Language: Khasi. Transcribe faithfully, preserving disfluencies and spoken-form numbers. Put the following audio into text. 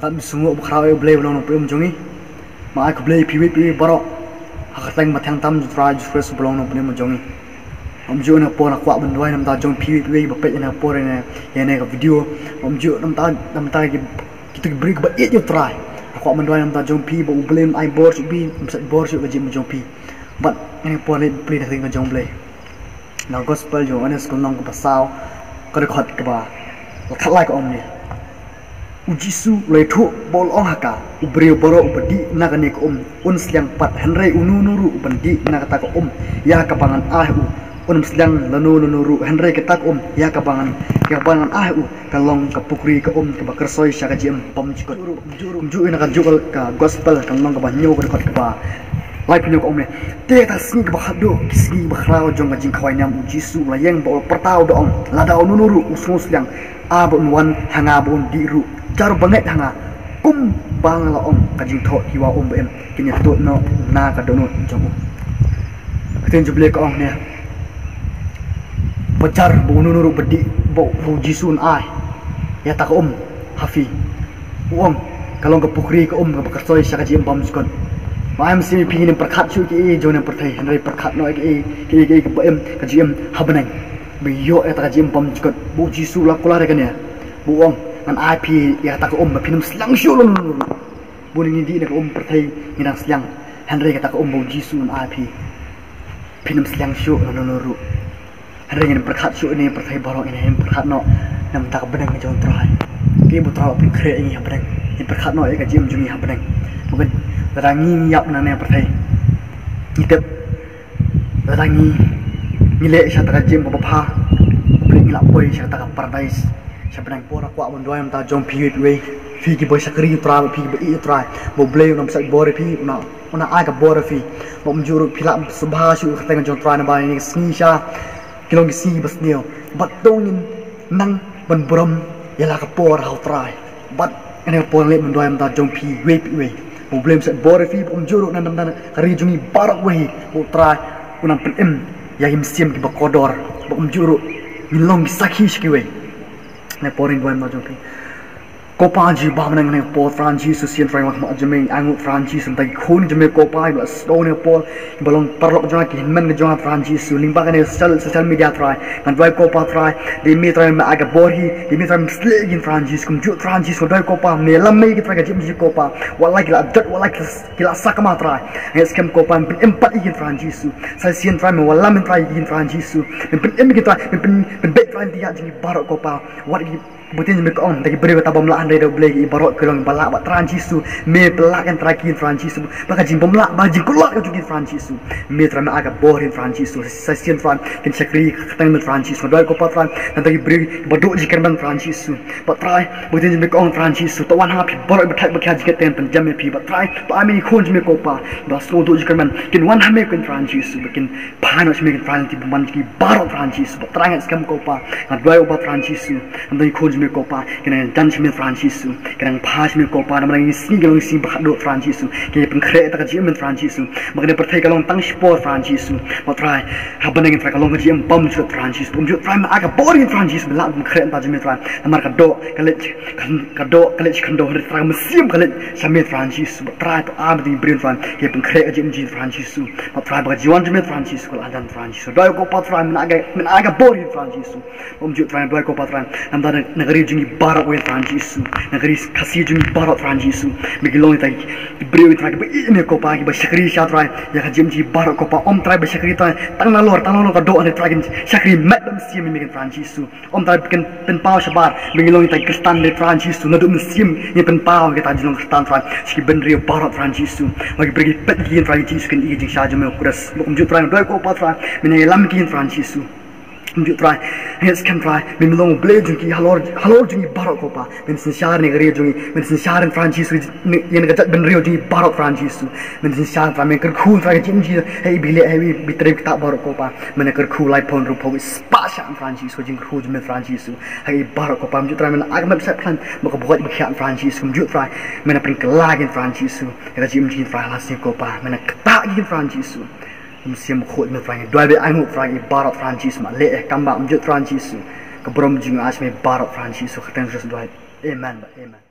Sngewnguh ba khraw ïa U Blei ba long Nongpynim jong ngi. Ma ai khublei ïa phi wei phi wei baroh ha ka kyrteng ba thiang tam jong U Trai Jisu Khrist ba long Nongpynim jong ngi. Ym ju na por na kwah ban duwai namar jong phi wei phi wei ba peit ïa na por ïa na ka video. Ym ju namar namar ki kitu ki briew ba ïeit ïa U Trai. Nga kwah ban duwai namar jong phi ba U Blei un ai bor shuh phi, un ai bor shuh ka jingim jong phi. Bad ïa na por leit plie na ka jong U Blei. Na gospel jong Ïoannis ka lynnong kaba saw, ka dkhot kaba khatlai ka ong ne. U Jisu u la ïathuh bad u la ong ha ka, u briew baroh uba dih na kane ka um un sliang pat, hynrei uno uno ruh uban dih na kata ka um ïa kaba ngan ai ha u, un ym sliang lano lano ruh, hynrei kata ka um ïa kaba ngan, ïa kaba ngan ai ha u, ka long ka pukri ka um kaba kyrsoi sha ka jingim bymjukut. Kumjuh ïa na ka juh ka gospel ka lynnong kaba hynñiew ka dkhot kaba laiphew ka ong ne. Te kata ka sngi kaba khatduh, ka sngi kaba khraw jong ka jingkhawai niam, u Jisu u la ïeng bad u la pyrta u da ong, lada uno uno ruh u sngewsliang, a ba un wan ha nga bad un dih ruh, jar ba ngeit ha nga, kumba nga la ong, ka jingthoh ki wa um ba im kin ïa tuid noh na ka dohnud jong u. Ka ktien jong U Blei ka ong ne. Ba jar ba uno uno ruh ba dih, ba u Jisu un ai ïa kata ka um ha phi. U ong, ka long ka pukri ka um kaba kyrsoi sha ka jingim bymjukut. Ba ai mynsiem ïa phi ngin ym pyrkhat shuh ïa kiei jong na pyrthei, hynrei pyrkhat noh ïa kiei, kiei kiei kaba im, ka jingim ha bneng. Ba ïoh ïa kata ka jingim bymjukut. Ba u Jisu u la kular ïa kane. Ba u ong, ngan ai phi ïa kata ka um ba phin ym sliang shuh lano lano ruh. Bun ngi dih na ka um pyrthei ngi dang sliang. Hynrei kata ka um ba u Jisu un ai phi, phin ym sliang shuh lano lano ruh. Hynrei ngin ym pyrkhat shuh ïa na pyrthei baroh, ngin ym pyrkhat noh namar ka bneng ka jong U Trai. Ki ba U Trai u pynkhreh ïa ngi ha bneng. Ngin pyrkhat noh ïa ka jingim jong ngi ha bneng. Ba lada ngi ïap na ne pyrthei, ngi tip, lada ngi, ngi leh sha kata ka jingim kaba bha, ngi la poi sha kata ka paradais sha bneng. Por nga kwah ban duwai namar jong phi wei phi wei, phi kiba shakri U Trai, phi kiba ïeit U Trai, ba U Blei un ym sait bor ïa phi, un ym, un ym ai ka bor ïa phi. Ba ym ju ruh phi lah sngewbha shuh ka kyrteng jong U Trai namar ïa kine ki sngi sha ki long ki sngi ba sniew. Bad to ngin nang ban burom ïa la ka por ha U Trai. Bad ïa na ka por leh ban duwai namar jong phi wei phi wei, ba U Blei un sait bor ïa phi, ba ym ju ruh na, na, na ka ri jong ngi baroh wei, ba U Trai un nang pynim ïa ki mynsiem kiba kordor, ba ym ju ruh ngin long ki sakhi sha kiwei. Na ka por ngin duwai namar jong phi. Ko Pa jong ngi ba ha bneng, ha kane ka por Trai Jisu, shisien Trai, nga khmih jong me, nga ainguh Trai Jisu, namar ki khun jong me ko Pa, ba la sdang ha kane ka por, ba long paralok jong nga, ki hynmen jong nga Trai Jisu, lyngba kane ka social, social media Trai, ngan duwai ko Pa Trai, dei me Trai me ai ka bor hi, dei me Trai me shlei ïa ki Trai Jisu, kumjuh Trai Jisu, ngan duwai ko Pa, me lam me ïa ki Trai ka jingim jong ki ko Pa, wat la ki la jot, wat la ki la sakma Trai, nga ngeit skhem ko Pa, me pynim pat ïa ki Trai Jisu, sa shisien Trai me wallam Trai ïa ki Trai Jisu, me pynim ïa ki Trai, me pyn, pynbeit Trai ïa ki Trai jong ngi baroh ko Pa, wat ki Ba ktien jong me ka ong, da ki briew kata bym lah hynrei da U Blei ki baroh ki long ba lah bad Trai Jisu. Me pynlah kin Trai ki Trai Jisu. Ba ka jingbymlah, ba ka jingkular ka jong ki Trai Jisu. Me Trai me ai ka bor ïa ki Trai Jisu. Sa shisien Trai kin shakri ka kyrteng me Trai Jisu. Duwai ko Pa Trai, na da ki briew ba duh jingkyrmen Trai Jisu. Ba Trai, ba ktien jong me ka ong Trai Jisu. To wan ha phi baroh ba thait ba khia jingkyrmen pynjam ïa phi ba Trai. To ai me ki khun jong me ko Pa. Ba sngewduh jingkyrmen kin wan ha me kin Trai Jisu. Ba kin Phai noh sha me kin Trai lynti bymman ki baroh Trai Jisu. Ba Trai nga ngeit skhem ko Pa. Nga duwai ko Pa Trai Jisu. Namar ki khun jong me ko Pa. Kin nang jan sha me Trai Jisu. Kin nang phai sha me ko Pa. Namar ngi sngi ka long sngi ba khatduh Trai Jisu. Kin pynkhreh ïa ka jingim Trai Jisu. Ba kane pyrthei ka long tang shipor Trai Jisu. Ba Trai. Ha bneng Trai ka long ka jingim bymjukut Trai Jisu. Bymjukut Trai me ai ka bor ïa Trai Jisu. Ba lah pynkhreh ïa ka jingim Trai. Namar ka doh ka leit, ka doh ka leit shi khyndew hynrei Trai ka mynsiem ka leit sha me Trai Jisu. Ba Trai to ai ba dei briew Trai. Kin pynkhreh ïa ka jingim Trai Jisu. Ba Trai ba ka jingwan jong me Trai Jisu ka la jan Trai Jisu. Duwai ko Pa Trai, men ai ka, men ai ka bor ïa Trai Jisu. Bymjukut Trai, duwai ko Pa Trai. Namar na ka ri jong ngi baroh wei Trai Jisu. Na ka ri Khasi jong ngi baroh Trai Jisu. Me ki long Trai ki briew Trai kiba ïeit ïa me ko Pa kiba shakri sha Trai. Ïa ka jingim jong ngi baroh ko Pa, ym Trai ba shakri Trai. Tang nalor, tang nalor ka doh ne Trai kin shakri met bym siem ïa me kin Trai Jisu. Ym Trai kin pynpaw shabar, me ngi long Trai ki khristan ne Trai Jisu, naduh mynsiem ngi pynpaw ïa ka jinglong khristan Trai, sha ki bynriew baroh Trai Jisu. Ba ki briew ki peit ïa ki Trai Jisu kin ïohi jingshai jong me u Khrist. Bymjukut Trai, duwai ko Pa Trai, men ïalam ïa ki Trai Jisu. Bymjukut Trai, nga ngeit skhem Trai, me me long U Blei jong ki halor, halor jong ngi baroh ko Pa. Men synshar ïa ka ri jong ngi, men synshar Trai Jisu, ïa ka jaitbynriew jong ngi baroh Trai Jisu. Men synshar Trai, men kyrkhu Trai jong ngi, ha iba leh, ha iba trei kita baroh ko Pa. Men kyrkhu laiphew hynriewphew spah shah Trai Jisu, jingkyrkhu jong me Trai Jisu. Ha iba baroh ko Pa, bymjukut Trai, men ai ka met sait plan, ba ka bor ba khiah Trai Jisu, bymjukut Trai, men pynkylla kin Trai Jisu. Ïa ka jingim jong ngi Trai la sngi ko Pa, men ktah kin Trai Jisu. Mynsiem khuid me Trai, duwai ba ainguh Trai, iba baroh Trai Jisu, ma leh kam ba bymjukut Trai Jisu. Ka burom jong ngi ai sha me baroh Trai Jisu, ka kyrteng Jisu duwai. Amen ba, amen.